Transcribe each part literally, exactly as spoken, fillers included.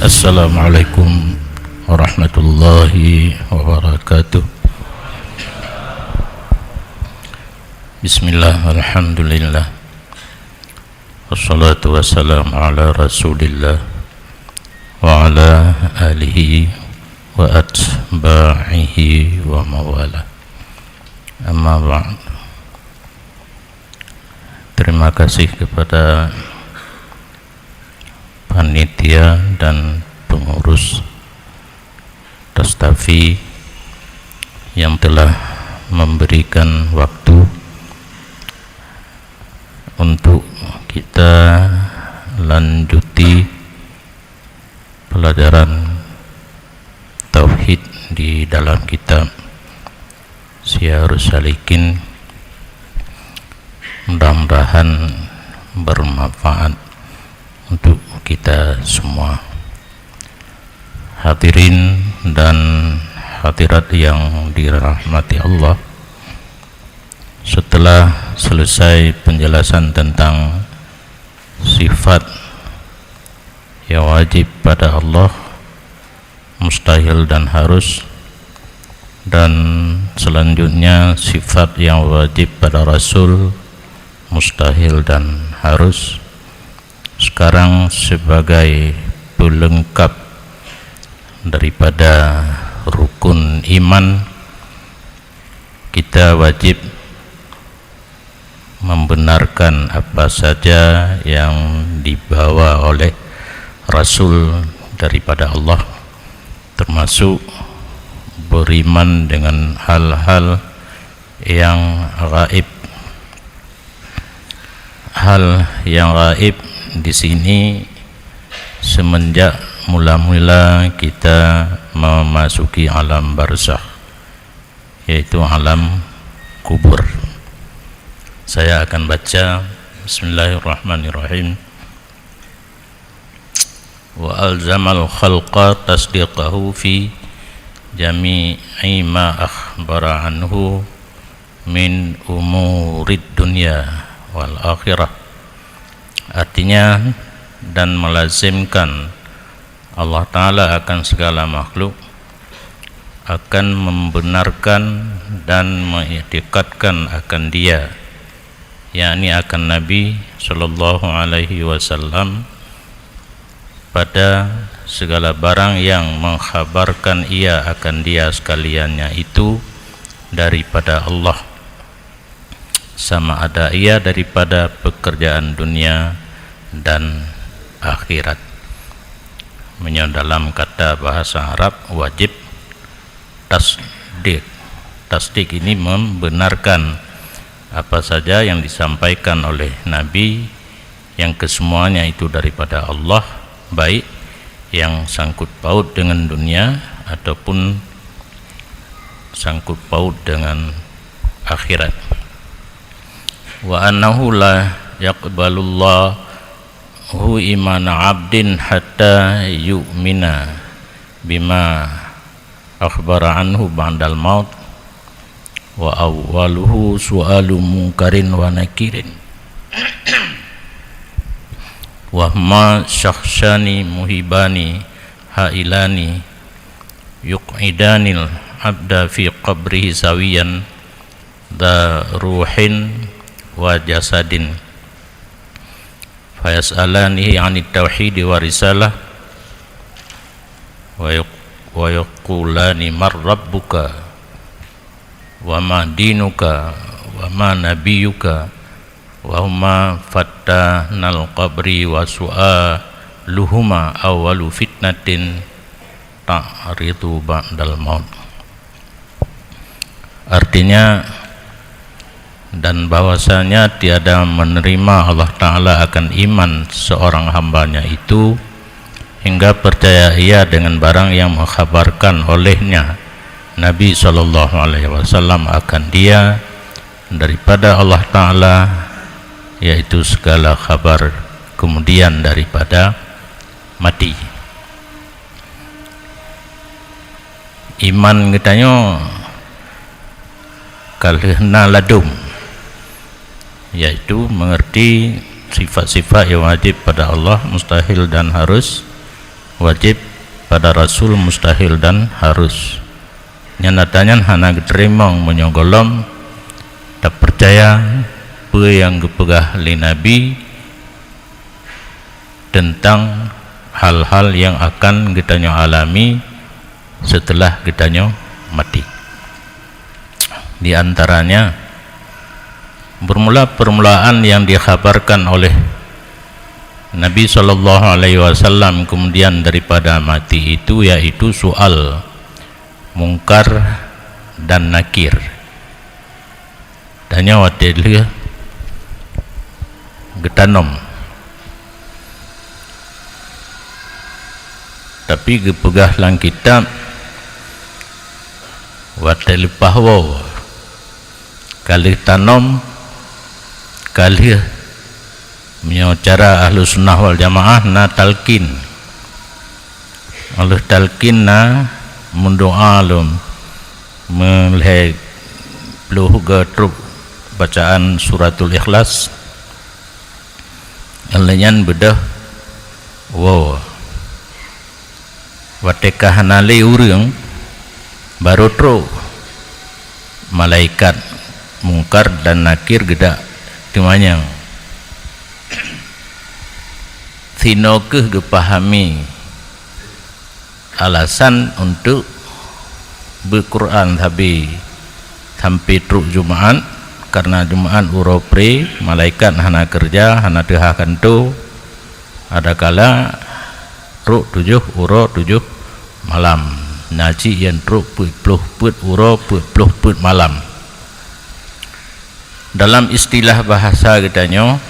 Assalamualaikum warahmatullahi wabarakatuh. Bismillah, alhamdulillah. Wassalatu wassalamu ala Rasulillah wa ala alihi wa atba'ihi wa mawala. Amma ba'd. Terima kasih kepada panitia dan pengurus Tastafi yang telah memberikan waktu untuk kita lanjuti pelajaran tauhid di dalam kitab Siyarus Salikin. Mudah-mudahan bermanfaat untuk kita semua. Hadirin dan hadirat yang dirahmati Allah, setelah selesai penjelasan tentang sifat yang wajib pada Allah, mustahil dan harus, dan selanjutnya sifat yang wajib pada Rasul, mustahil dan harus. Sekarang, sebagai pelengkap daripada rukun iman, kita wajib membenarkan apa saja yang dibawa oleh Rasul daripada Allah, termasuk beriman dengan hal-hal yang gaib. Hal yang gaib di sini semenjak mula-mula kita memasuki alam barzakh, yaitu alam kubur. Saya akan baca. Bismillahirrahmanirrahim. Wa alzamal khalqa tasdiqahu fi jami'i ma akhbara anhu min umurid dunya wal akhirah. Artinya, dan melazimkan Allah Ta'ala akan segala makhluk, akan membenarkan dan mengiktikadkan akan Dia, yakni akan Nabi sallallahu alaihi wasallam, pada segala barang yang mengkhabarkan Ia akan Dia sekaliannya itu daripada Allah, sama ada ia daripada pekerjaan dunia dan akhirat. Meunyoe dalam kata bahasa Arab, wajib tasdik. Tasdik ini membenarkan apa saja yang disampaikan oleh Nabi, yang kesemuanya itu daripada Allah, baik yang sangkut paut dengan dunia ataupun sangkut paut dengan akhirat. Wa annahu la yaqbalullahu imana abdin hatta yu'mina bima akhbara anhu ba'dal maut, wa awwaluhu su'alu mungkarin wa nakirin, wa huma syakhsani muhibani hailani yuq'idanil abda fi qabrihi sawiyan dza ruhin wa jasadin, fayas'alanihi 'anit tauhidi wa risalah, wa yaq-, wa yaqulani mar rabbuka, wa ma dinuka, wa ma nabiyuka, wa huma fatanal qabri wa su'aluhuma awwalu fitnatin ta'ridu ba'dal maut. Artinya, dan bahwasanya tiada menerima Allah Ta'ala akan iman seorang hambanya itu, hingga percaya ia dengan barang yang mengkhabarkan olehnya Nabi sallallahu alaihi wasallam akan dia daripada Allah Ta'ala, yaitu segala khabar kemudian daripada mati. Iman geutanyoe ka lheueh na ladôm, yaitu mengerti sifat-sifat yang wajib pada Allah, mustahil dan harus, wajib, pada rasul mustahil dan harus. Nyan ata nyan hana geuteurimong meunyoe gohlom tapeucaya peue nyang geupeugah lé Nabi teuntang hal-hal nyang akan geutanyoe alami seuteulah geutanyoe maté. Di antaranya, bermula permulaan yang dikhabarkan oleh Nabi sallallahu alaihi wasallam kemudian daripada mati itu, yaitu soal Mungkar dan Nakir. Tanyoe watée lheueh geutanom. Tapi geupeugah lam kitab, watée leupah woe, ka lheueh tanom, ka lheueh, meunyoe cara Ahlussunnah wal Jamaah na talqin. Óh lheueh talqin na meudoá lom, meulhée ploh goe trok bacaan Suratul Ikhlas. Lheueh nyan beudôh woe. Watée ka hana lé ureuëng, barô trok malaikat Mungkar dan Nakir geudak teumanyong. Sinoe kheueh geupahami alasan untuk beuet Quran sabe sampai trok Jumaat, karena Jumaat uroe pré, malaikat hana keureuja, hana teuhah kantô, adakala trok tujoh uroe tujoh malam. Na cit nyang trok peuet ploh peuet uroe peuet ploh peuet malam. Dalam istilah bahasa geutanyoe,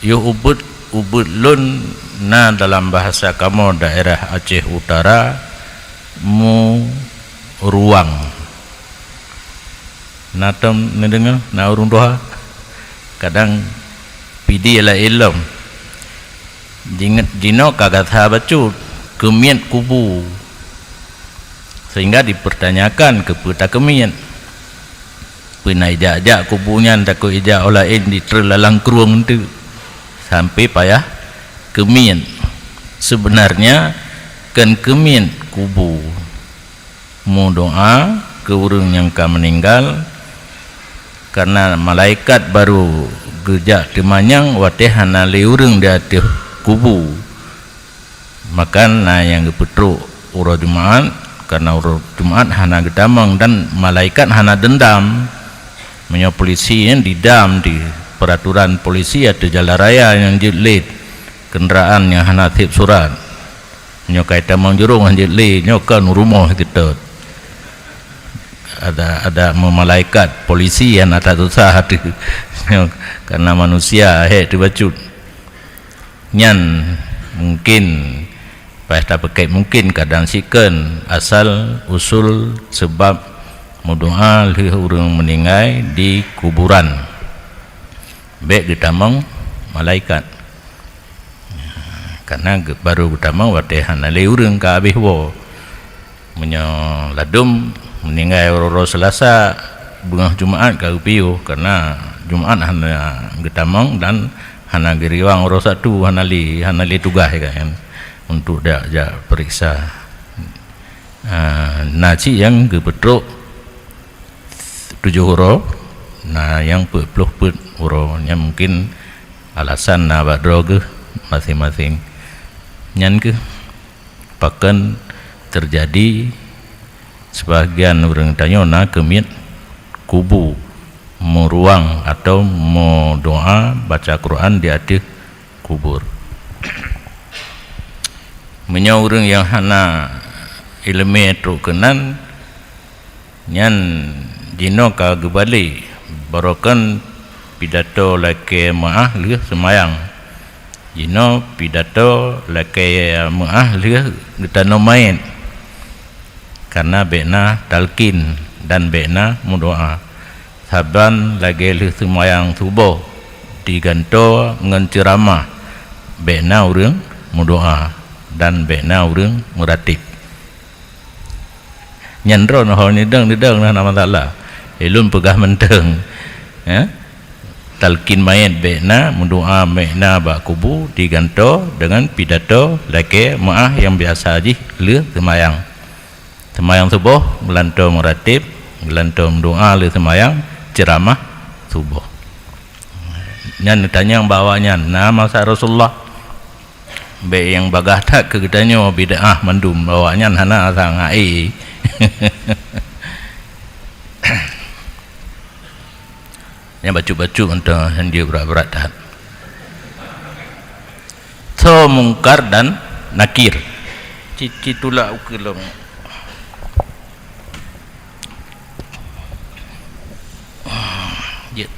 yoh ubit, ubit lôn na dalam bahasa kamoe daerah Aceh Utara, muruang. Na tom neudeungoe, na ureuëng tuha? Kadang pidie laén lom. Jinget jinoe ka gata bacut, keumiet kubu. Sehingga dipertanyakan keupeue takeumiet. Peue na ijak-jak kubu nyan, takot ijak óh laén jitreun lalang krueng teuk, sampai payah keumiet. Sebenarnya kon keumiet kubu, meudoá keu ureuëng nyang ka meuninggal, karena malaikat barô geujak teumanyong watée hana lé ureuëng di ateueh kubu. Maka na nyang geupeutrok uroe Jumaat, karena uroe Jumaat hana geutamong dan malaikat hana deundam. Meunyoe polisi nyan didam di peraturan polisi ateueh jalan raya nyang jeuet lé kendaraan nyang hana sép surat. Nyoe ka itamong jurông han jeuet lé, nyoe kon rumoh geutot. Ada, ada meumalaikat polisi nyang ata susah ateueh nyoe, karena manusia hék teubacut. Nyan mungkin, paih tapeukét mungkin, kadang sikon asal usul seubab meudoá lheueh ureuëng meuninggai di kuburan. Bék geutamong malaikat. Karena geu-, barô geutamong watée hana lé ureuëng ka habéh woe. Meunyoe ladôm meuninggai uroe-uroe Seulasa, beungoh Jumaat ka geupiôh, karena Jumaat hana geutamong dan hana geuriwang uroe Sabtu, hana lé, hana lé tugaih kan, untuk jak, jak peuriksa. Ah, na cit nyang geupeutrok tujoh uroe, na nyang peuet ploh peuet uroe. Nyan mungkin alasan na bak droe geuh maséng-maséng. Nyan keuh pakon teujadi seubahagian ureuëng tanyoe na keumiet kubu, meuruang atau meudoá baca Quran di ateueh kubur. Meunyoe ureuëng nyang hana iéleumé trok keunan, nyan jinoe ka geubalek, barokon pidato lakée meuáh lheueh seumayang. Jinoe pidato lakée meuáh lheueh geutanom manyét, karena bék na talkin dan bék na meudoá. Saban lagée lheueh seumayang suboh digantoe ngon ceuramah, bék na ureuëng meudoá dan bék na ureuëng meuratéb. Nyan droe neuh ho neudong-neudong na, na masalah. Ilôn peugah mantong. Ya? Talkin manyét bék na, meudoá bék na bak kubu, digantoe deungon pidato lakée meuáh nyang biasa jih lheueh seumayang. Seumayang suboh, geulantoe meuratéb, geulantoe meudoá lheueh seumayang, ceuramah suboh. Nyan neutanyong bak awaknyan, "Na masa Rasulullah?" Bék nyang bagaih that keu geutanyoe bid'ah mandum, awaknyan hana sangai. Nyang bacut-bacut mantong hanjeuet brat-brat that. Tho Mungkar dan Nakir. Ci, ci tulak ukeue lom. Jeuet.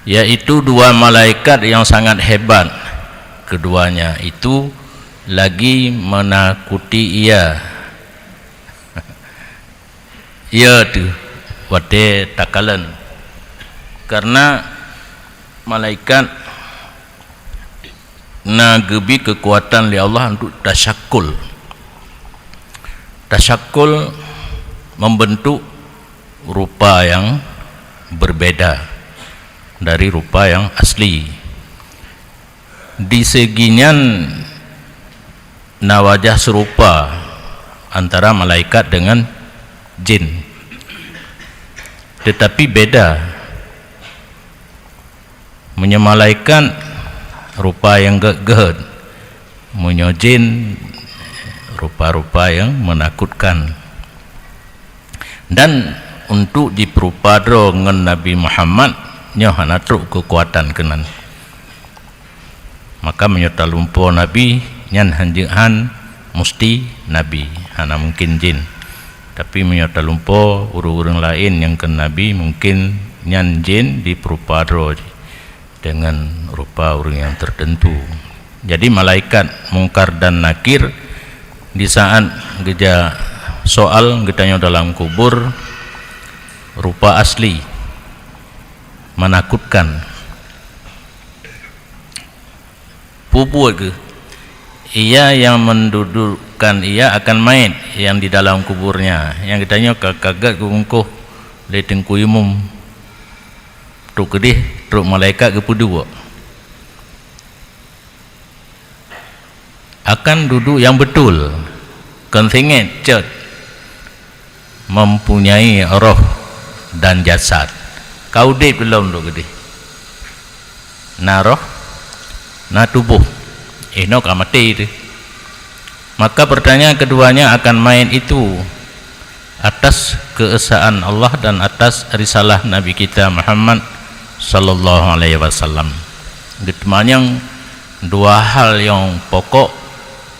Yaitu dua malaikat yang sangat hebat. Keduanya itu lagi menakuti ia. Ia teuh watée takalon. Karena malaikat na geubri keukuatan lé Allah untuk tasyakul. Tasyakul membentuk rupa yang berbeda dari rupa yang asli. Di segi nyan na wajah seurupa antara malaikat deungon jin, teutapi beda. Meunyoe malaikat rupa nyang gét-gét, meunyoe jin rupa-rupa nyang meunakutkan. Dan untuk jipeurupa droe ngon Nabi Muhammad, nyoe hana trok keukuatan keunan. Maka meunyoe talumpoe nabi, nyan hanjeuet han musti nabi, hana mungken jin. Tapi meunyoe talumpoe ureuëng-ureuëng laén nyang kon nabi, mungken nyan jin jipeurupa droe jih deungon rupa ureuëng nyang teuteuntu. Jadi malaikat Mungkar dan Nakir di saat geujak soal geutanyoe dalam kubur, rupa asli, menakutkan. Peue buet geuh? Ia yang mendudukkan ia akan mait yang di dalam kuburnya. Nyang geutanyoe ka, ka gét geubungkôh lé Teungku Imum. Trok keudeh, trok malaikat geupeuduek. Akan duduk yang betul, kon singét cot, mempunyai roh dan jasad. Ka udeb lom trok keudeh. Na roh, na tuboh. Inoe ka maté teuh. Maka pertanyaan keduanya akan mait itu atas keesaan Allah dan atas risalah Nabi kita Muhammad sallallahu alaihi wasallam. Geuteumanyong dua hal nyang pokok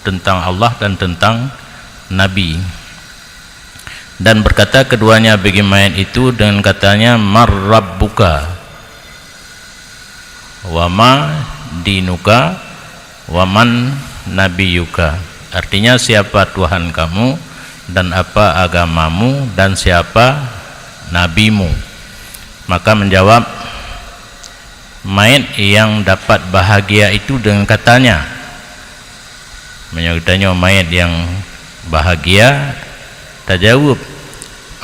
teuntang Allah dan teuntang Nabi. Dan berkata keduanya bagi mayat itu dengan katanya, "Mar rabbuka, wa ma dinuka, wa man nabiyuka." Artinya, "Siapa Tuhan kamu, dan apa agamamu, dan siapa nabimu?" Maka menjawab mayat yang dapat bahagia itu dengan katanya, meunyoe geutanyoe mayat nyang bahagia, tajaweueb,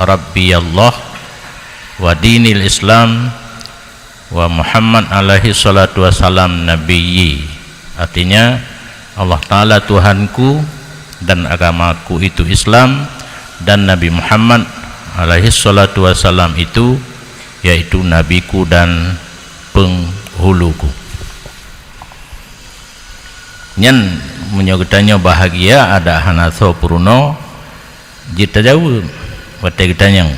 "Rabbi Allah, wa dinil Islam, wa Muhammad alaihi salatu wasalam nabiyyi." Artinya, "Allah Ta'ala Tuhanku dan agamaku itu Islam, dan Nabi Muhammad alaihi salatu wasalam itu, yaitu nabiku dan penghuluku." Nyan meunyoe geutanyoe bahagia, adak hana soe peurunoe jeuet tajaweueb watée geutanyong.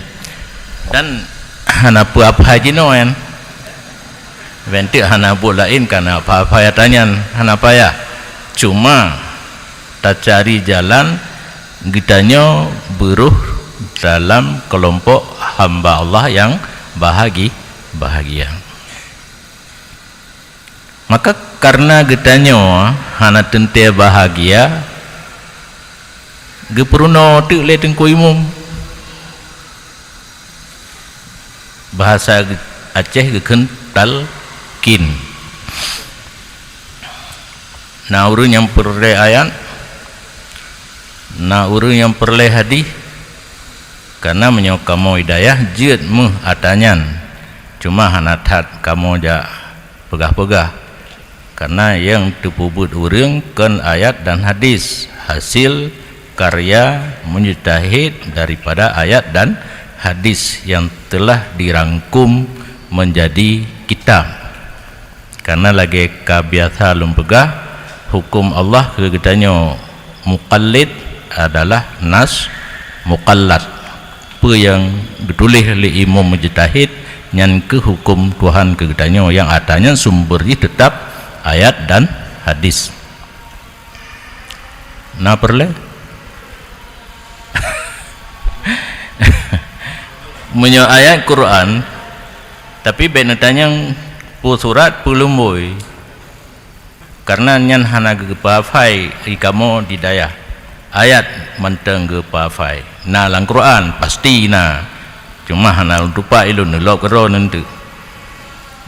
Dan hana peue-apa jinoe nyan. Bentuk hana buet laén ka na apa-apa tanyan, hana payah. Cuma tacari jalan geutanyoe beuroh dalam keulompok hamba Allah nyang bahagi-, bahagia. Maka kareuna geutanyoe hana teuntée bahagia, geupeurunoe teuk lé Teungku Imum. Bahasa Aceh geukheun talkin. Na ureuëng nyang peureulée ayat, na ureuëng nyang peureulée hadih, kareuna meunyoe kamoe hidayah jeuet méuh ata nyan, Cuma hana that kamoe jak peugah-peugah, karena nyang teupeubuet ureuëng kon ayat dan hadis, hasil karya mujtahid daripada ayat dan hadis yang telah dirangkum menjadi kitab. Karena lagée ka biasa lôn peugah, huköm Allah keu geutanyoe muqallid adalah nas muqallad. Peue nyang geutuléh lé imum mujtahid, nyan keuh huköm Tuhan keu geutanyoe, nyang atra nyan sumber jih teutab ayat dan hadis. Na peureulée? Meunyoe ayat Quran, tapi bék neutanyong peue surat, peue lumbôi. Karena nyan hana geupeuhafai di kamoe di dayah. Ayat mantong geupeuhafai. Na lam Quran, pasti na. Cuma hana lôn tupak ilôn neulok keudroe neunteuk.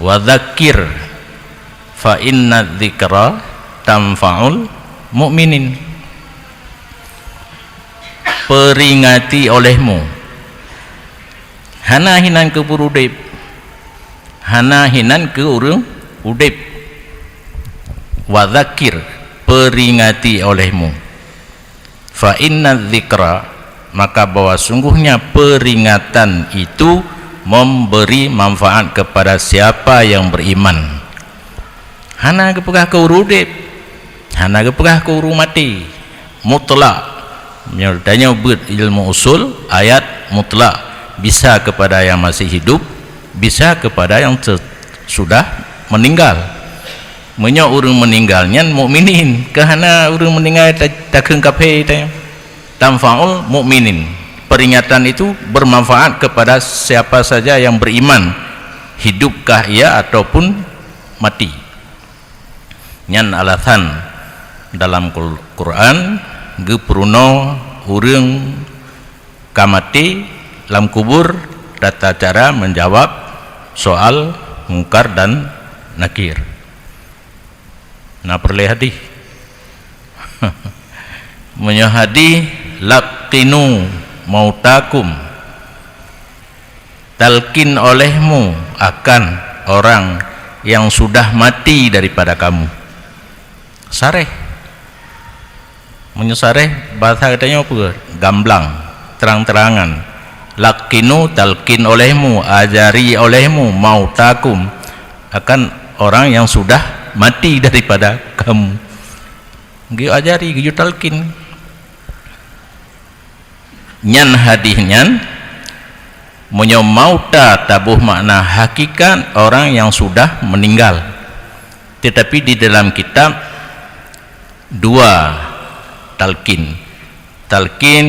"Wa dzakir fa inna dzikra tanfa'ul mu'minin." Peringati olehmu. Hana hinan keu ureuëng udeb. Hana hinan keu ureuëng udeb. "Wa dzakir," peringati olehmu. "Fa inna dzikra," maka bahwa sungguhnya peringatan itu memberi manfaat kepada siapa yang beriman. Hana geupeugah keu ureuëng udeb, hana geupeugah keu ureuëng maté. Mutlak. Meunyoe tanyoe beuet ilmu usul, ayat mutlak bisa kepada yang masih hidup, bisa kepada yang se-, sudah meninggal. Meunyoe ureuëng meninggal nyan mukminin, keu hana ureuëng meninggal ta-, takheun kafé tanyoe. Tanfa'ul mu'minin. Peringatan itu bermanfaat kepada siapa saja yang beriman, hidupkah ia ataupun mati. Nyan alasan dalam Qul-, Quran geupeurunoe ureuëng ka maté lam kubur tata cara menjawab soal Mungkar dan Nakir. Na peureulée hadis? Meunyoe hadis, "Laqinu mautakum," talkin olehmu akan orang yang sudah mati daripada kamu. Sareh. Meunyoe sareh, bahasa geutanyoe peue? Gamblang, terang-terangan. "Laqinu," talkin olehmu, ajari olehmu, "mautakum," akan orang yang sudah mati daripada kamu. Geuyue ajari, geuyue talkin. Nyan hadis nyan, meunyoe mauta taboh makna hakikat orang yang sudah meninggal. Tetapi di dalam kitab dua talkin. Talkin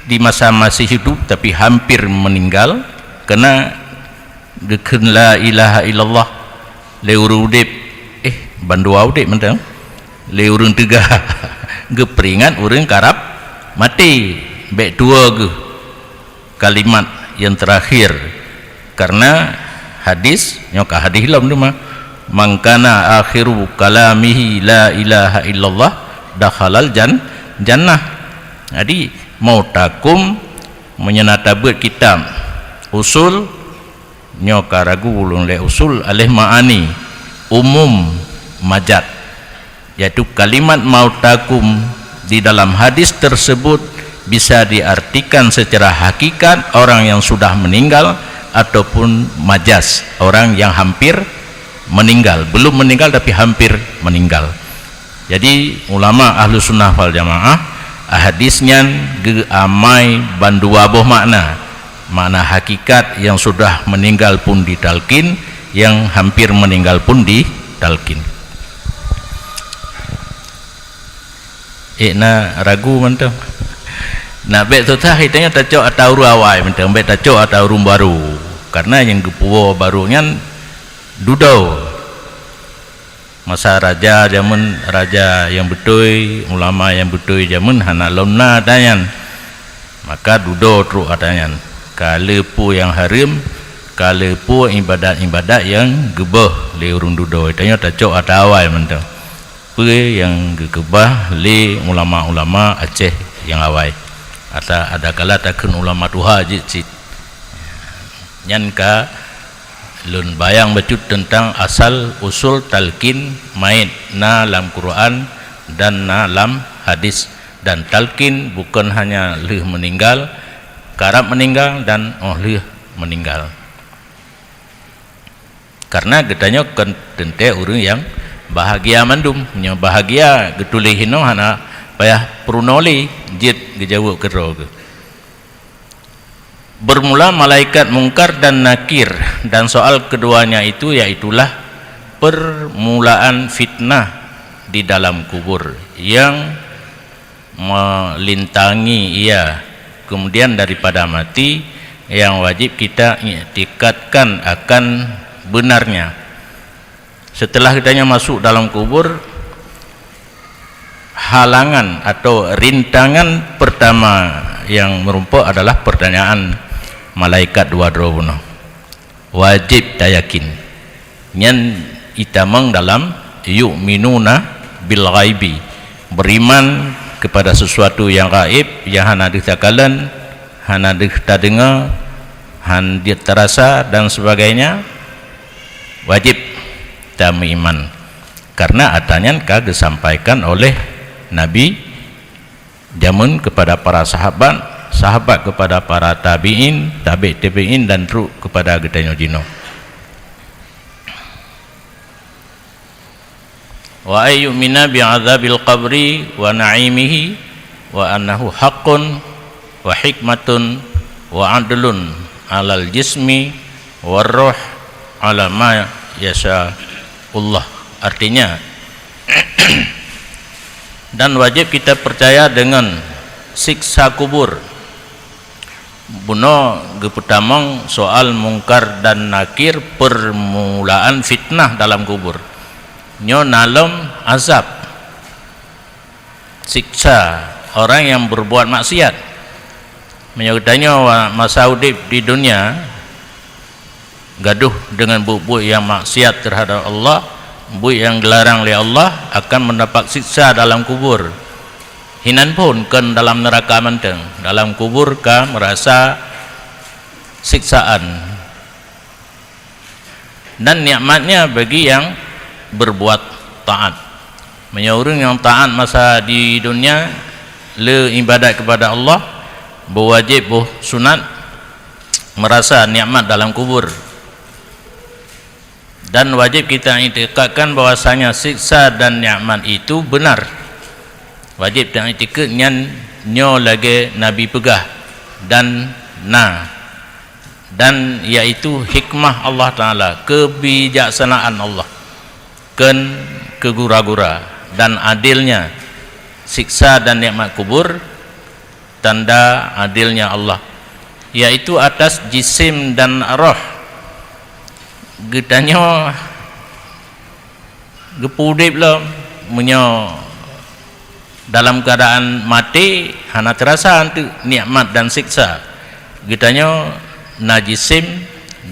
di masa masih hidup tapi hampir meninggal, kena geukheun la ilaha illallah lé ureuëng udeb, eh, bandua udeb mantong, lé ureuëng teuga geupeuringat ureuëng karab maté, bék tuwoe geuh kalimat yang terakhir, karena hadis nyoe ka hadis lom teuma, "Man kana akhiru kalamihi la ilaha illallah dakhalal jan-, jannah." Jadi, mautakum meunyoe na tabeuet kitab usul, nyoe ka ragu ulôn lé usul aleh ma'ani umum majaz, yaitu kalimat mautakum di dalam hadis tersebut bisa diartikan secara hakikat orang yang sudah meninggal ataupun majaz orang yang hampir meninggal, belum meninggal tapi hampir meninggal. Jadi, ulama Ahlussunnah wal Jamaah, hadis nyan geuamai bandua boh makna. Makna hakikat yang sudah meninggal pun ditalkin, yang hampir meninggal pun ditalkin. Eh, na ragu mantong. Na bék susah, geutanyoe tacok ata ureuëng awai mantong, bék tacok ata ureuëng barô. Karena nyang geupuwoe barô nyan dudoe. Masa raja jameun, raja nyang beutôi, ulama nyang beutôi jameun hana lom na ata nyan. Maka dudoe trok ata nyan. Ka le peue nyang hareuem, ka le peue iébadat-iébadat nyang geuböh lé ureuëng dudoe. Tanyoe tacok ata awai mantong. Peue nyang geukeubah lé ulama-ulama Aceh nyang awai. Ata adakala takheun ulama tuha jeuet cit. Nyan ka Lôn bayang bacut teuntang asal usul talkin mait na lam Quran dan na lam hadis. Dan talkin bukon hanya lheueh meuninggal, karab meuninggal dan óh lheueh meuninggal. Karena geutanyoe kon teuntée ureuëng nyang bahagia mandum. Nyoe bahagia geutuléh hinoe hana payah peurunoe lé jeuet geujaweueb keudroe geuh. Bermula malaikat Mungkar dan Nakir, dan soal keduanya itu yaitulah permulaan fitnah di dalam kubur yang melintangi ia, kemudian daripada mati yang wajib kita iktikadkan akan benarnya. Setelah geutanyoe masuk dalam kubur, halangan atau rintangan pertama yang merumpok adalah pertanyaan malaikat dua droe bunoe. Wajéb tayakin. Nyan itamong dalam yu'minuna bil ghaibi, beriman kepada sesuatu yang gaib, yang hana deuh takalon, hana deuh tadeungoe, hana deuh tarasa dan sebagainya. Wajéb tameuiman. Karena ata nyan ka geusampaikan oleh Nabi jameun kepada para sahabat, sahabat kepada para tabi'in, tabi' tabi'in dan trok kepada geutanyoe jinoe. Wa ay yu'mina bi adzabil qabri wa na'imihi wa annahu haqqun wa hikmatun wa adlun alal jismi war ruh ala ma yasha Allah. Artinya, dan wajib kita percaya dengan siksa kubur. Bunoe geupeutamong soal Mungkar dan Nakir, permulaan fitnah dalam kubur. Nyoe na lom azab, siksa orang yang berbuat maksiat. Meunyoe geutanyoe wa-, masa udeb di dunia, gadoh dengan buet-buet yang maksiat terhadap Allah, buet yang dilarang lé Allah, akan mendapat siksa dalam kubur. Hinan phon kon dalam neraka mantong, dalam kubur ka merasa siksaan. Dan nikmatnya bagi yang berbuat taat. Meunyoe ureuëng nyang taat masa di dunia, le ibadat kepada Allah, beuwajéb boh sunat, merasa nikmat dalam kubur. Dan wajib kita iktikadkan bahwasanya siksa dan nikmat itu benar. Wajib dan iktikad nyan nyoe lagée Nabi peugah dan na, dan yaitu hikmah Allah Taala, kebijaksanaan Allah, kon keugura-gura dan adilnya siksa dan nikmat kubur, tanda adilnya Allah, yaitu atas jisim dan roh. Geutanyoe geupeu udeb lom, meunyoe dalam keuadaan maté hana teurasa anteuk nikmat dan siksa. Geutanyoe na jisim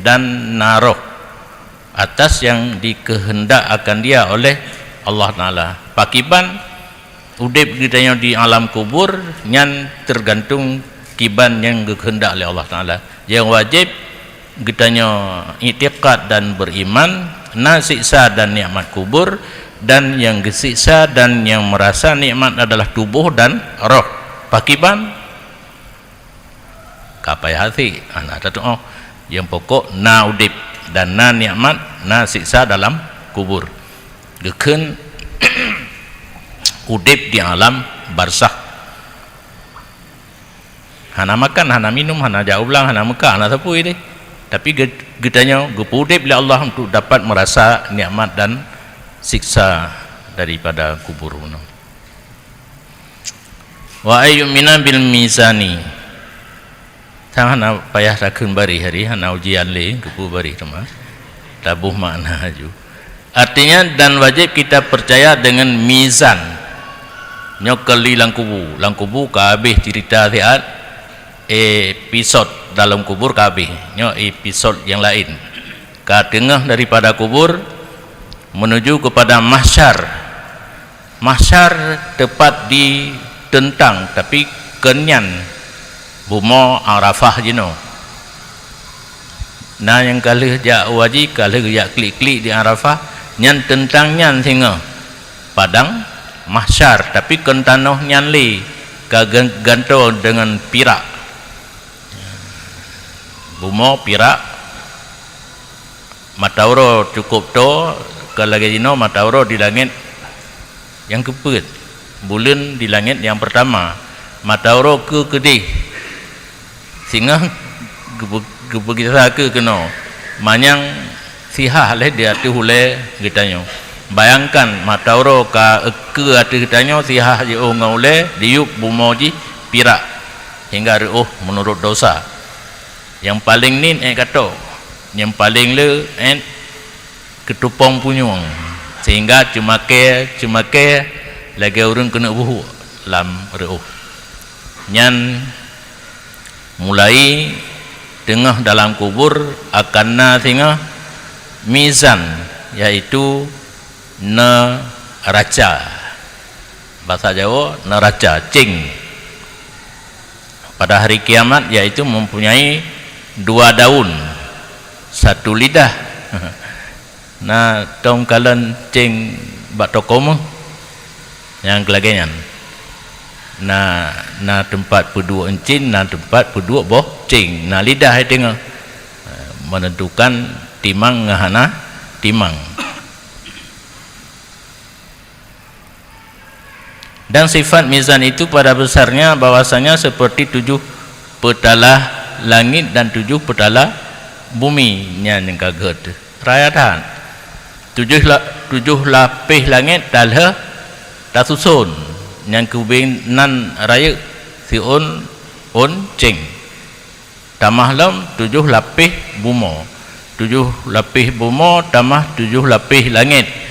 dan na roh atas yang dikeuheundak akan dia oleh Allah Taala. Pakiban udeb geutanyoe di alam kubur nyan teugantung kiban nyang geukeuheundak lé Allah Taala. Nyang wajéb geutanyoe iktikad dan beriman, na siksa dan nikmat kubur, dan nyang geusiksa dan nyang meurasa nikmat adalah tuboh dan roh. Pakiban? Ka payah até, hana tatuoh. Nyang pokok na udeb dan na nikmat, na siksa dalam kubur. Geukheun udeb di alam barzakh. Hana makan, hana minum, hana jak u blang, hana meuka, hana sapeue deh. Tapi ge-, geutanyoe geupeu udeb lé Allah untuk dapat merasa nikmat dan siksa daripada kubur bunoe. Wa ayyumina bil mizani. Sang hana payah takheun baréh hari, hana ujian lé, geupeu baréh teuma. Taboh makna aju. Artinya, dan wajib kita percaya dengan mizan. Nyoe keuli lam kubu. Lam kubu ka habéh cerita siat episod dalam kubur ka habéh. Nyoe episod yang lain. Ka teungoh daripada kubur menuju kepada mahsyar. Mahsyar tepat di teuntang, tapi keunyan bumoe Arafah jinoe. Na nyang ka lheueh jak u haji, ka lheueh jak klik-klik di Arafah, nyan teuntang nyan singoh padang mahsyar, tapi kon tanoh nyan lé ka gan-, gantoe deungon pirak. Bumoe pirak, mata uroe cukôp toe, ka lagée jinoe mata uroe di langét nyang keupeuet, buleuen di langét nyang peurtama, mata uroe keu keudeh. Singoh geupeu-, geupeugisah keu keunoe, manyang sihah lé di ateueh ulée geutanyoe. Bayangkan, mata uroe ka keue ateueh geutanyoe, sihah jiôh ngon ulée, diyueb bumoe jih pirak, hingga reuôh meunurot dosa. Nyang paleng niet ék gato, nyang paleng le ék keutupông punyueng, sehingga ceumakée-ceumakée lagée ureuëng keuneuk buhuk lam reuôh. Nyan mulai teungoh dalam kubur akan na singoh mizan, yaitu neuraca. Basa Jawoe, neuraca, céng. Pada hari kiamat, yaitu mempunyai dua daun, satu lidah. Na tom kalon céng bak toko méuh, nyang lagée nyan. Na, na teumpat peuduek euncin, na teumpat peuduek boh céng, na lidah i teungoh, menentukan timang ngon hana timang. Dan sifat mizan itu pada besarnya bahwasanya seperti tujuh peutalah langit dan tujuh peutalah bumi. Nyan nyang ka gét. Raya that. Tujoh la-, tujoh lapéh langét talheueh tasuson, nyang keubinnan rayeuk siôn ôn céng. Tamah lom tujoh lapéh bumoe. Tujoh lapéh bumoe tamah tujoh lapéh langét.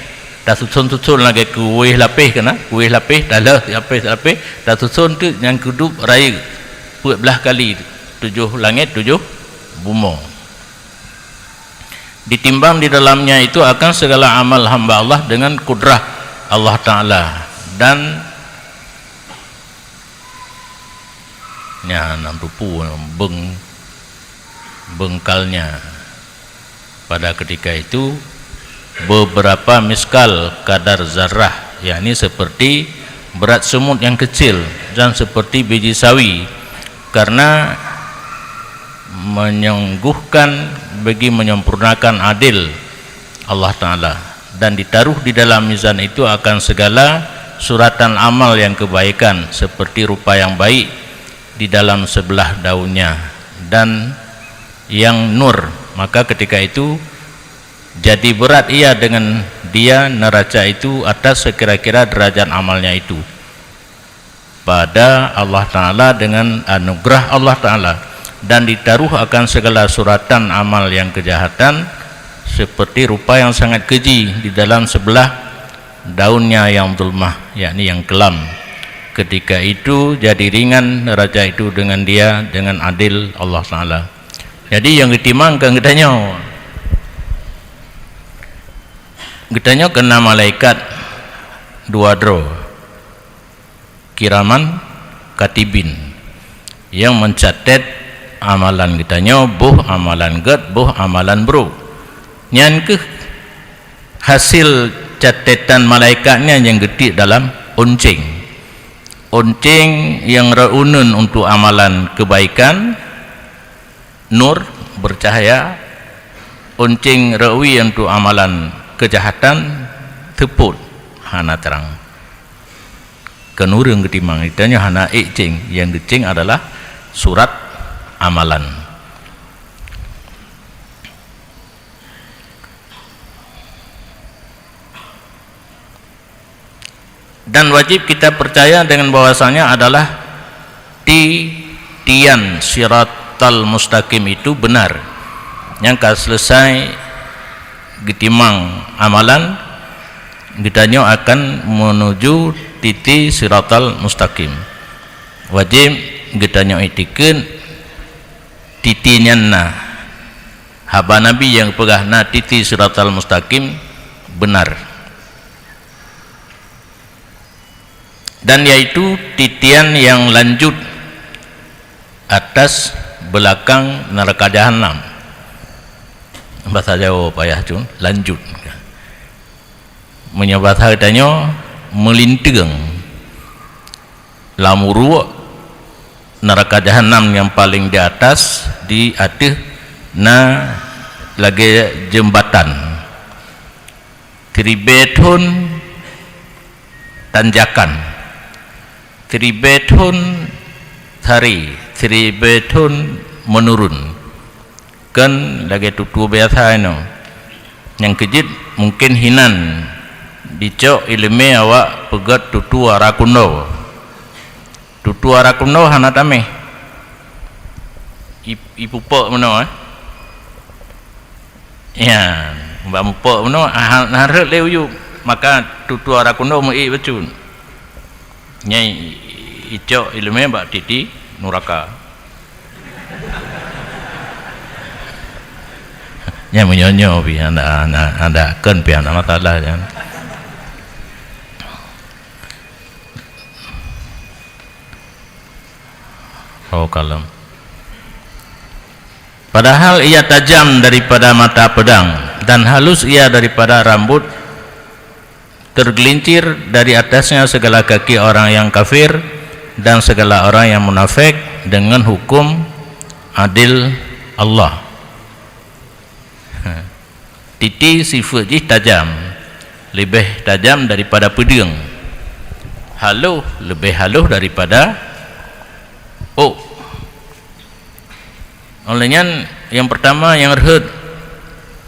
Tasuson-suson lagée kuwéh lapéh keunan, kuwéh lapéh, talheueh lapéh-lapéh, tasuson teuk nyang keudub rayeuk peuet blaih kali tujoh langét, tujoh bumoe. Ditimbang di dalamnya itu akan segala amal hamba Allah dengan kudrah Allah Ta'ala. Dan Nyan nam tupu beng-, bengkalnya. Pada ketika itu, beberapa miskal kadar zarah, yakni seperti berat semut yang kecil dan seperti biji sawi, karena menyungguhkan bagi menyempurnakan adil Allah Ta'ala, dan ditaruh di dalam mizan itu akan segala suratan amal yang kebaikan seperti rupa yang baik di dalam sebelah daunnya, dan yang nur. Maka ketika itu jadi berat ia dengan dia neraca itu atas sekira-kira derajat amalnya itu pada Allah Ta'ala dengan anugerah Allah Ta'ala, dan ditaruh akan segala suratan amal yang kejahatan seperti rupa yang sangat keji di dalam sebelah daunnya yang zulmah, yakni yang kelam. Ketika itu jadi ringan neraca itu dengan dia, dengan adil Allah Ta'ala. Jadi yang ditimangkan geutanyoe, geutanyoe kena malaikat dua droe. Kiraman katibin, nyang meucatet amalan geutanyoe, boh amalan gét, boh amalan brôk. Nyan kheueh hasil catetan malaikat nyan nyang geutiek dalam oncéng. Oncéng nyang reuneun untuk amalan kebaikan, nur, bercahaya, oncéng reuwi untuk amalan kejahatan, teupot, hana terang. Keu ureuëng geutimang, geutanyoe hana ék céng, nyang geucéng adalah surat amalan. Dan wajib kita percaya dengan bahwasanya adalah titian siratal mustaqim itu benar. Nyang ka selesai geutimang amalan, geutanyoe akan menuju titi siratal mustaqim. Wajib geutanyoe iktikeuet titi nyan na. Haba Nabi nyang peugah na titi siratal mustaqim benar. Dan yaitu titian yang lanjut atas belakang neraka jahanam. Basa Jawoe payah cun, lanjut. Meunyoe basa geutanyoe, meulinteung. Lam uruek neuraka jahanam nyang paleng di atas, di ateueh na lagée jeumbatan. Siribée thon tanjakan, siribée thon sari, siribée thon meunurun. Kon lagée tutue biasa inoe. Nyang keujeuet mungken hinan dicok iéleumé awak peugét tutue ara kundo. Tutue ara kundo hana taméh. I, ipupok meunoe, eh. Ya, bak mupok meunoe, ha-, hana rhot lé u yup. Maka tutue ara kundo meu-ék bacut. Nyan icok iéleumé bak titi nuraka. Nyan meunyoe-nyoe pih hana, hana, hana kon pih hana masalah nyan. Oh, kalem. Padahal ia tajam daripada mata pedang dan halus ia daripada rambut tergelincir dari atasnya segala kaki orang yang kafir dan segala orang yang munafik dengan hukum adil Allah. Titi sifeuet jih tajam, leubeh tajam daripada peudeueng. Haloh, leubeh haloh daripada ôk. Oleh nyan, nyang peurtama nyang rhot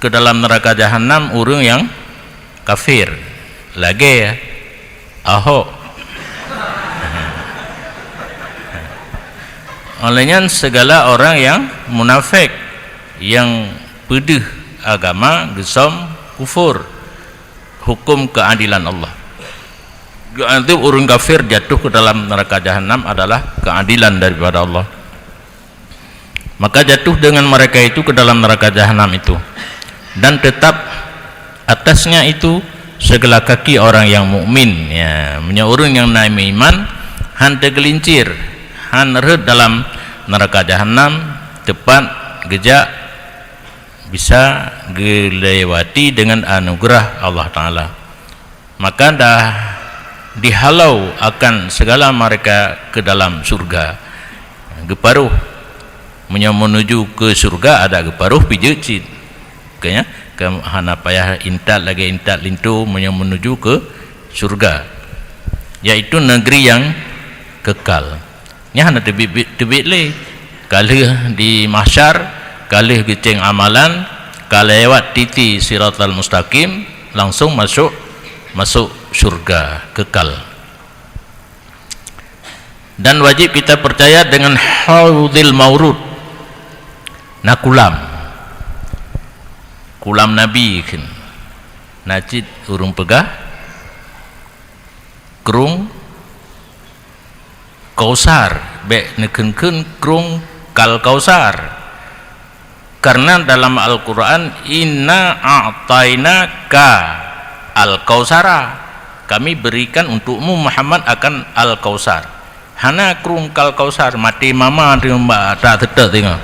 keu dalam neuraka jahanam ureuëng nyang kafir, lagée Ahok. Oleh nyan, segala orang yang munafik, yang peudeuh agama, geusom kufur, hukum keadilan Allah. Geuadab ureuëng kafir jatuh ke dalam neraka jahanam adalah keadilan daripada Allah. Maka jatuh dengan mereka itu ke dalam neraka jahanam itu, dan tetap atasnya itu segala kaki orang yang mukmin. Ya, meunyoe ureuëng nyang na meuiman, han teugeulincir, han rhot dalam neraka jahanam, tepat geujak bisa geulewati dengan anugerah Allah Taala. Maka dah dihalau akan segala mereka ke dalam surga. Geuparoh, meunyoe menuju ke surga ada geuparoh pijeuet cit. Makanya, ke, hana payah intat lagée intat linto meunyoe menuju ke surga, yaitu negeri yang kekal. Nyan hana teubiet, teubiet lé. Ka lheueh di mahsyar, ka lheueh geucéng amalan, ka lewat titi Siratal Mustaqim, langsung masuk, masuk syurga kekal. Dan wajib kita percaya dengan Haudil Maurud. Na kulam. Kulam Nabi kheun. Na cit ureuëng peugah, krueng Kausar, bék neukheun-kheun krueng Kal Kausar. Karena dalam Al-Quran, "Inna a'tainaka al-kausara." Kami berikan untukmu, Muhammad, akan Al-Kausar. Hana krueng Kal Kausar, maté mama teuh bak tak teutap tengok.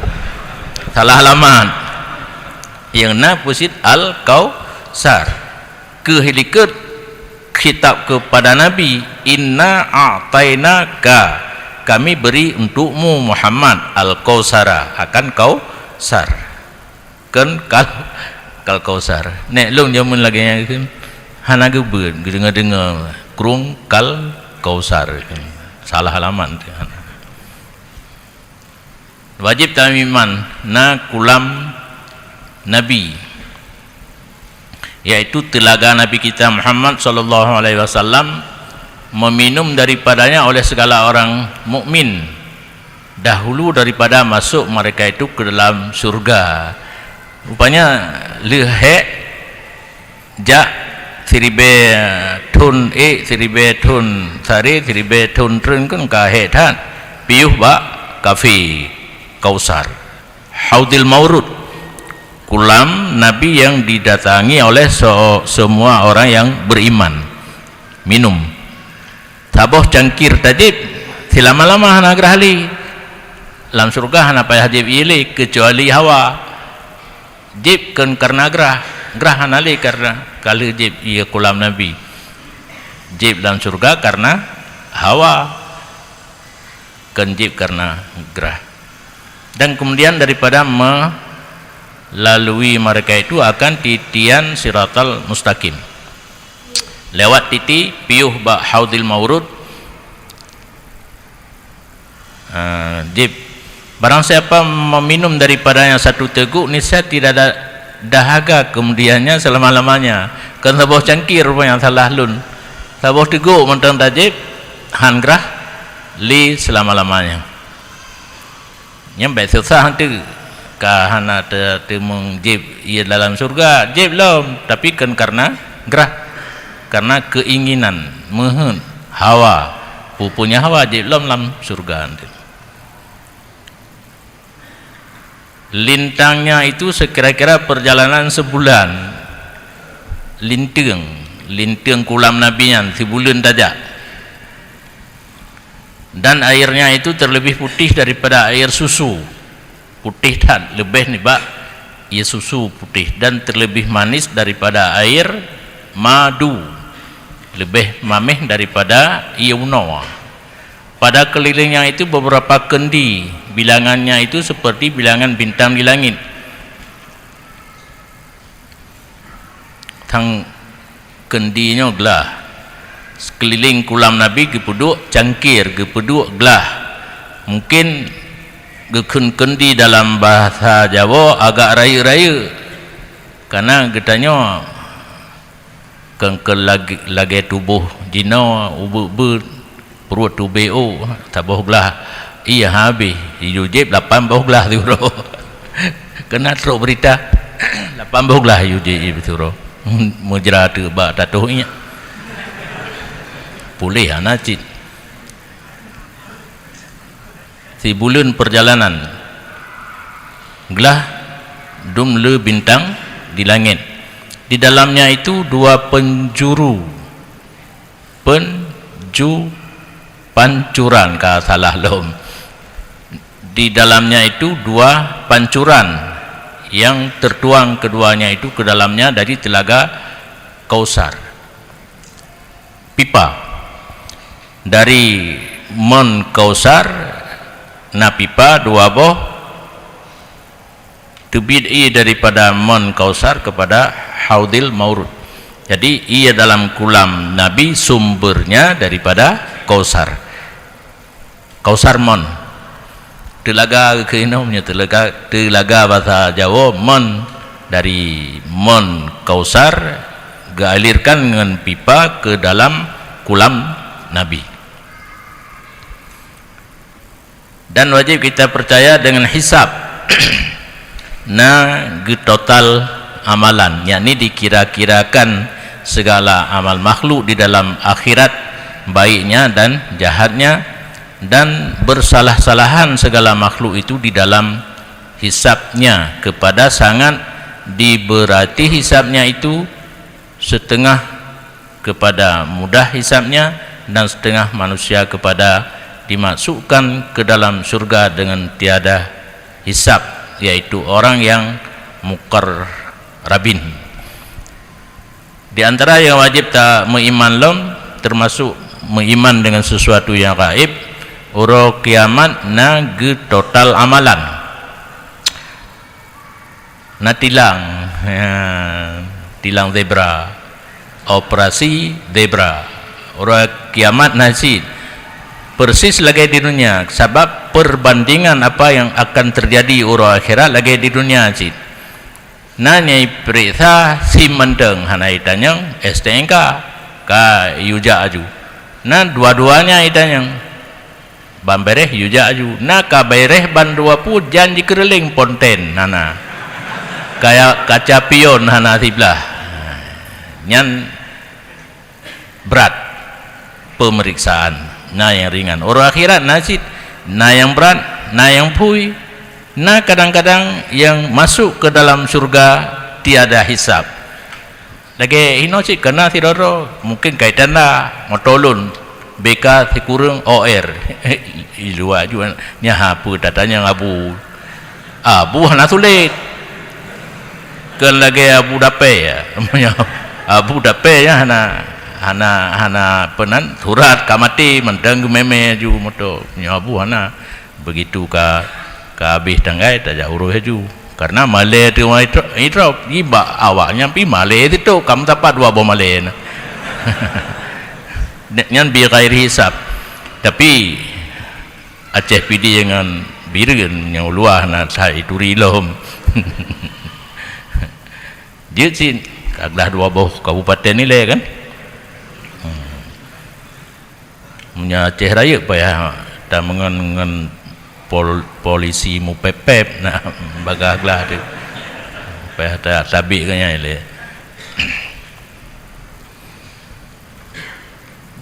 Salah alamat. Yang na peusit Al-Kausar. Keuh likot khitab kepada Nabi, "Inna a'tainaka," kami beri untukmu Muhammad, "al-Kausara," akan Kausar. Kon kal, kal Kausar. Nek lôn jameun lagée nyan kheun, hana geubeuet, geudeungoe-deungoe krueng Kal Kausar kheun. Salah alamat tu. Wajib tameuiman na kulam Nabi, yaitu teulaga Nabi kita Muhammad sallallahu alaihi wasallam, meminum daripadanya oleh segala orang mukmin dahulu daripada masuk mereka itu ke dalam surga. Rupanya lheueh hék jak siribée thon ék, siribée thon saré, siribée thon treun kan ka hék that piôh bak kafé Kausar. Haudil Maurud, kulam Nabi yang didatangi oleh se-, semua orang yang beriman. Minum. Saboh cangkir tajieb, silama-lama hana grah lé. Lam syurga hana payah jieb ie lé, keucuali hawa. Jieb kon karna grah, grah hana lé karna ka lheueh jieb ie kulam Nabi. Jieb lam syurga karna hawa, kon jieb karna grah. Dan kemudian daripada melalui mereka itu akan titian siratal mustaqim. Lewat titi piôh bak haudil maurud, Ah, jieb. Barang siapa meminum daripadanya satu teguk, niscaya tidak ada dahaga kemudiannya selama-lamanya. Kon saboh cangkir pun nyang salah lôn. Saboh teguk mantong tajieb, han grah lé selama-lamanya. Nyan bèk susah teuh. Ka hana te-, teumeung jieb ie dalam syurga, jieb lom, tapi kon karna grah, karna keinginan, meuheuet, hawa. Peue-peue nyang hawa jieb lom lam syurga. Lintangnya itu sekira-kira perjalanan sebulan. Linteung, linteung kulam Nabi nyan sibuleuen tajak. Dan airnya itu terlebih putih daripada air susu. Putih that, leubeh nibak ie susu putih, dan terlebih manis daripada air madu. Leubeh mameh daripada ie unoe. Pada kelilingnya itu beberapa kendi, bilangannya itu seperti bilangan bintang di langit. Tang kendi nyoe glah. Sekeulileng kulam Nabi geupeuduek cangkir, geupeuduek glah. Mungken geukheun kendi dalam bahasa Jawoe agak rayeuk-rayeuk. Karna geutanyoe kon, kon lagèe, lagèe tuboh jinoe, ubeut-beut, pruet tubèe, oh, saboh glah ie habéh, yue jieb lapan boh glah siuroe. Keuneuk trok beurita, lapan boh glah yue jieb siuroe. Meujra teuk bak tatoh iék. Puléh hana cit. Sibuleuen perjalanan, glah dum le bintang di langit. Di dalamnya itu dua penjuru, penju-, pancuran, ka salah lom. Di dalamnya itu dua pancuran yang tertuang keduanya itu ke dalamnya dari telaga Kausar. Pipa. Dari mon Kausar na pipa dua boh, teubiet ie daripada mon Kausar kepada Haudil Maurud. Jadi, ie dalam kulam Nabi sumbernya daripada Kausar. Kausar mon. Teulaga keunoe meunyoe teulaga, teulaga basa Jawoe mon, dari mon Kausar geualirkan ngon pipa ke dalam kulam Nabi. Dan wajib kita percaya dengan hisab. Na geutotal amalan, yakni dikira-kirakan segala amal makhluk di dalam akhirat, baiknya dan jahatnya, dan bersalah-salahan segala makhluk itu di dalam hisabnya kepada sangat diberati hisabnya itu, setengah kepada mudah hisabnya, dan setengah manusia kepada dimasukkan ke dalam syurga dengan tiada hisab, yaitu orang yang muqarrabin. Di antara yang wajib ta meuiman lom, termasuk meuiman dengan sesuatu yang gaib, uroe kiamat na geutotal amalan. Na tilang, ya, tilang zebra, operasi zebra. Uroe kiamat na cit, persis lagèe di dunia, sabab perbandingan apa yang akan terjadi uroe akhirat lagèe di dunia cit. Na nyang ipeuriksa sim mantong, hana itanyong S T N K, ka yue jak aju. Na dua-duanya itanyong. Ban bèrèh yue jak aju. Na ka bèrèh ban dua pue jan jikeureuléng ponten, hana. Kaya kaca pion hana siblah. Nyan brat peumeriksaan. Na nyang ringan. Uroe akhirat na cit, na nyang brat, na nyang phui, na kadang-kadang nyang masuk ke dalam syurga tiada hisab. Lagèe inoe cit ka na sidroe-droe, mungken ka itanda moto lôn, B K sikureueng O R. I luwa ju, nyan hana peue tatanyong abu. Abu hana sulet. Kon lagée Abu Dapé, ya. Abu Dapé, ya, hana, hana, hana peunan surat ka maté, mantong geumé-mé aju moto. Nyoe Abu hana. Begitu ka, ka habéh tanggai, tajak urus aju. Karena malée teuma itro-, itrop, iba awaknya pi malée teutok, kam tapat dua boh malée na. Nyan bi ghairi hisab. Tapi Aceh Pidie ngon Bireuen nyang luwah na that ituri lom. Jeuet cit, ka glah dua boh kabupaten ilée kan? Hmm. Meunyoe Aceh Rayeuk payah tameungon ngon pol-, polisi mupép-pép na bagah glah tu. Payah ta-, tabik ke nyan ilée.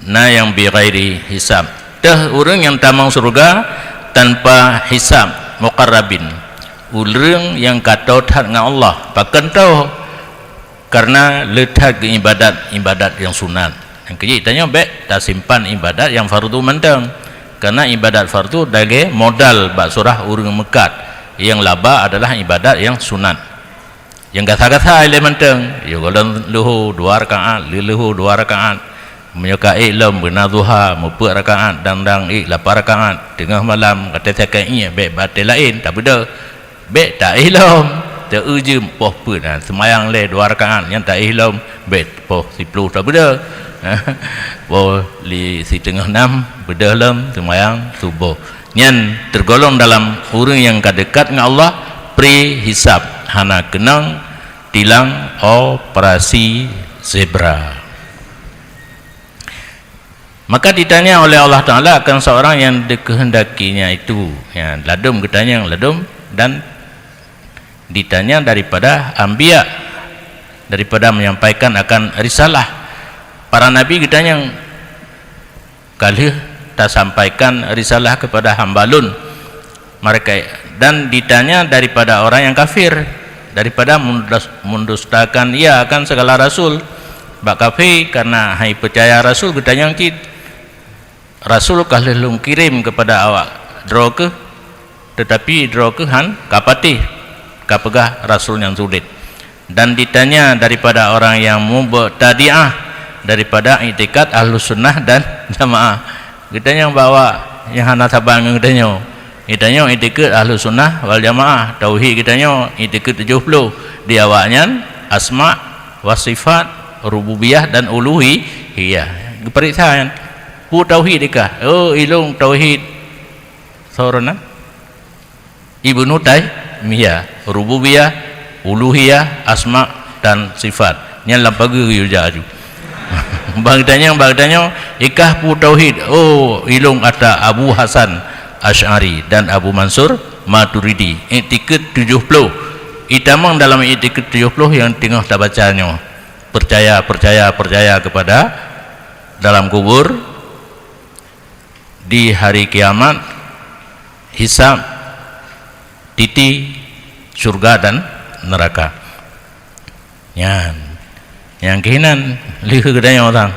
Na nyang bi ghairi hisab. Teuh ureuëng nyang tamong syeuruga tanpa hisab, muqarrabin. Ureuëng nyang ka toe that ngon Allah. Pakon toe? Karena le that geuibadat ibadat nyang sunat. Nyang keujeuet tanyoe bék tasimpan ibadat nyang fardu mantong. Karena ibadat fardu lagée modal bak surah ureuëng meukat. Nyang laba adalah ibadat nyang sunat. Nyang gasa-gasa ilée mantong, ya gohlom leuho dua rakaat, leuh leuho dua rakaat. Meunyoe ka ék lom beuna duha, meupeue rakaat, dang-dang ék lapan rakaat, teungoh malam, ka teusakai ié, bék batée laén, tabeudôh. Bék taéh lom, teu-eu jeuem poh peuet, ha, seumayang lé dua rakaat, nyan taéh lom, bék poh siploh tabeudôh. Poh li siteungoh nam, beudôh lom, seumayang suboh. Nyan tergolong dalam ureuëng nyang ka dekat ngon Allah, pri hisab, hana keunong tilang operasi zebra. Maka ditanya oleh Allah Taala akan seorang yang dikehendakinya itu. Ya, ladum geutanyong, ladum, dan ditanya daripada anbiya, daripada menyampaikan akan risalah. Para nabi geutanyong, ka lheueh tasampaikan risalah kepada hamba lôn. Mereka, dan ditanya daripada orang yang kafir, daripada mendus-, mendustakan ia akan segala rasul. Bak kafir, karena hai percaya rasul, geutanyong cit, "Rasul ka lheueh lôn kirém kepada awak droe keuh, tetapi droe keuh han ka patéh, ka peugah rasul nyang sulet." Dan ditanya daripada orang yang mubtadi'ah, daripada iktikad Ahlus Sunnah dan Jamaah. Geutanyong bak awak nyang hana saban ngon geutanyoe. Geutanyoe iktikad Ahlus Sunnah wal Jamaah, tauhid geutanyoe iktikad tujoh ploh. Di awaknyan asma wa sifat, rububiyah dan uluhiyah. Geupareksa nyan. Peue tauhid ikah? Oh, ilôn tauhid. Soe nan? Ibnu Taimiyah, rububiyah, uluhiyah, asma dan sifat. Nyan lam pageue geuyue jak aju. Bak geutanyong, bak geutanyong, ikah peue tauhid? Oh, ilôn ata Abu Hasan Asy'ari dan Abu Mansur Maturidi. Iktikad tujoh ploh. Itamong dalam iktikad tujoh ploh nyang teungoh tabaca nyoe. Percaya, percaya, percaya kepada dalam kubur, di hari kiamat, hisab, titi, syurga dan neraka. Nyan. Nyang keuhinan lheueh geutanyoe sang.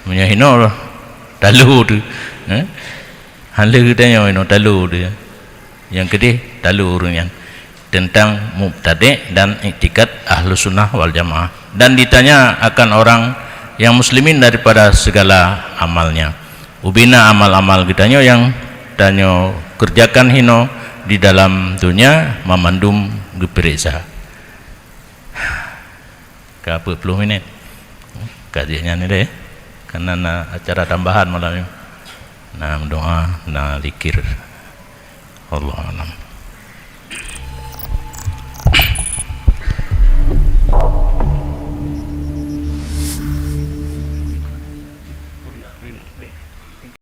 Meunyoe hinoe talu tu. Eh? Han lheueh geutanyoe hinoe talu tu. Nyang keudeh talu ureuëng nyan tentang mubtadi' dan iktikad Ahlus Sunnah wal Jamaah, dan ditanya akan orang yang muslimin daripada segala amalnya. Ubena amal-amal geutanyoe nyang tanyoe kerjakan hinoe di dalam dunia mamandum geupareksa. Ka peuet ploh minit. Ka jeuet nyan deh. Karena na acara tambahan malam nyoe. Na meudoa, na zikir. Wallahu a'lam.